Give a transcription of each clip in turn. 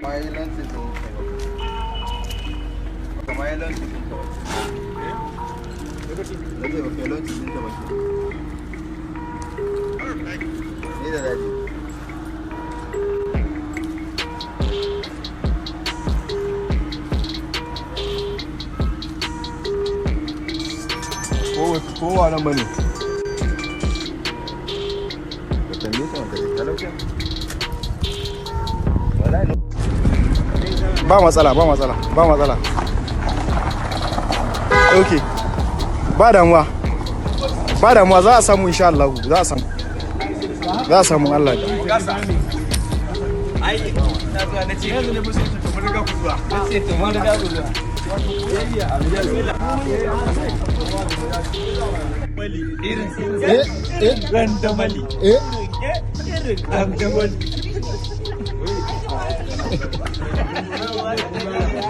Kamar yi launching ɗin ka ba. Kamar yi launching ɗin ka ba. Na ce ba kai launching ɗin ta ba ke. Ni da daji. Kowa nan bane. Ka tambaye ta wanda talauta. Wallahi. Ba matsala, ba matsala, ba matsala. Ok, ba damuwa, ba damuwa, za a samu insha Allah, za a samu, za a samu, Allah da. Ai na zuwa na ce yanzu ne musu to mun riga ku zuwa, na ce to mun riga ku zuwa. Irin randamali. Irin randamali.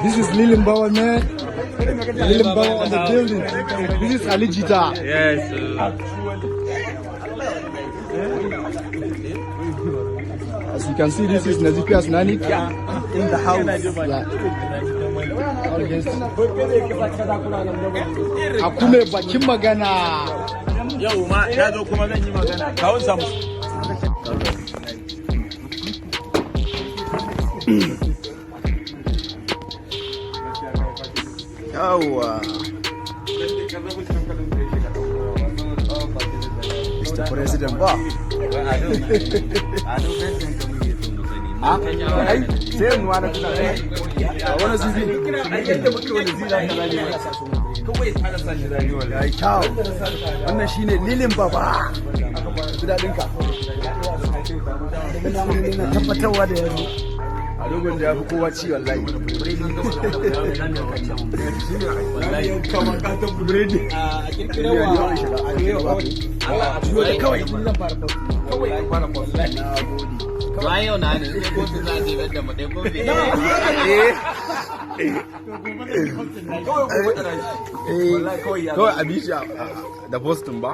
This is Lilin Bawa, man. Lilin Bawa on the building. This is Ali Jita. Yes. As you can see, this is Nazifi Asnani in the house. Yeah. All against. Akume bakin magana. Yau ma ya zo kuma zan yi magana, kawun samu. Yawwa. Mr. President ba. Ai, sai mu wani tuna. A wani zibi. Yadda muke wani zira ka zane. Kawai tsara sa shi zane wallahi. Kyau. Wannan shine Lilin Baba. Ji daɗin ka. Ina tabbatarwa da yanzu. A dogon da ya fi kowa ci wallahi. Biredi. A kirkirawa Kawai. Bayan yau na ne, sai kotu za a je da mu ɗaya kofi. Kawai a bi shi da postin ba.